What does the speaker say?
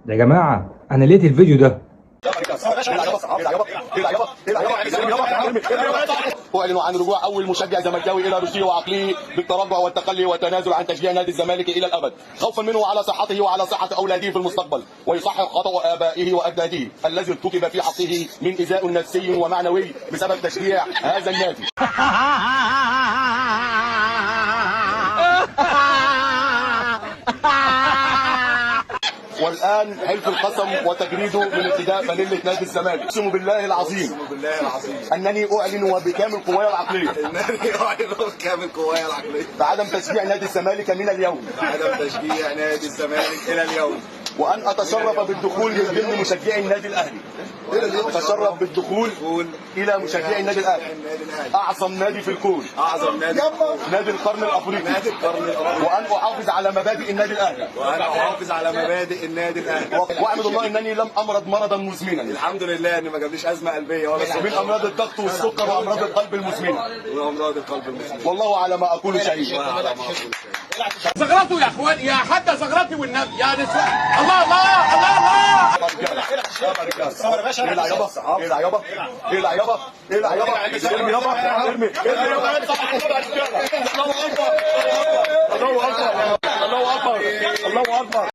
يا جماعة انا لقيت الفيديو ده. أعلن عن رجوع أول مشجع زملكاوي إلى رشده وعقله بالتراجع والتخلي والتنازل عن تشجيع نادي الزمالك إلى الأبد، خوفا منه على صحته وعلى صحة أولاده في المستقبل، ويصحح خطأ آبائه وأجداده الذي ارتكب في حقه من إيذاء نفسي ومعنوي بسبب تشجيع هذا النادي. والآن حلف القسم وتجريده من ارتداء فانيلة نادي الزمالك. أقسم بالله العظيم أنني أعلن وبكامل قواي العقلية بعدم تشجيع نادي الزمالك من اليوم، عدم تشجيع نادي الزمالك الى اليوم، وأن أتشرف بالدخول من ضمن مشجعي النادي الأهلي. أتشرف بالدخول إلى مشجعي النادي الأهلي، أعظم نادي في الكون، اعظم نادي، نادي القرن الأفريقي، نادي القرن الافريقي، وأن أحافظ على مبادئ النادي الأهلي، وانا احافظ على مبادئ النادي الاهلي. وأحمد الله أنني لم أمرض مرضا مزمنا الحمد لله ان ما جابليش ازمة قلبية ولا من سكر أمراض الضغط والسكر وأمراض القلب المزمنة، وامراض القلب المزمنة. والله على ما أقول شهيد. زغرته يا اخوان، يا حتى زغرتي والنبي يا نسوان. الله الله الله الله. العب يابا، العب يابا، العب يابا، العب يابا، ارمي يابا، ارمي ارمي يابا. الله اكبر، الله اكبر، الله اكبر، الله اكبر.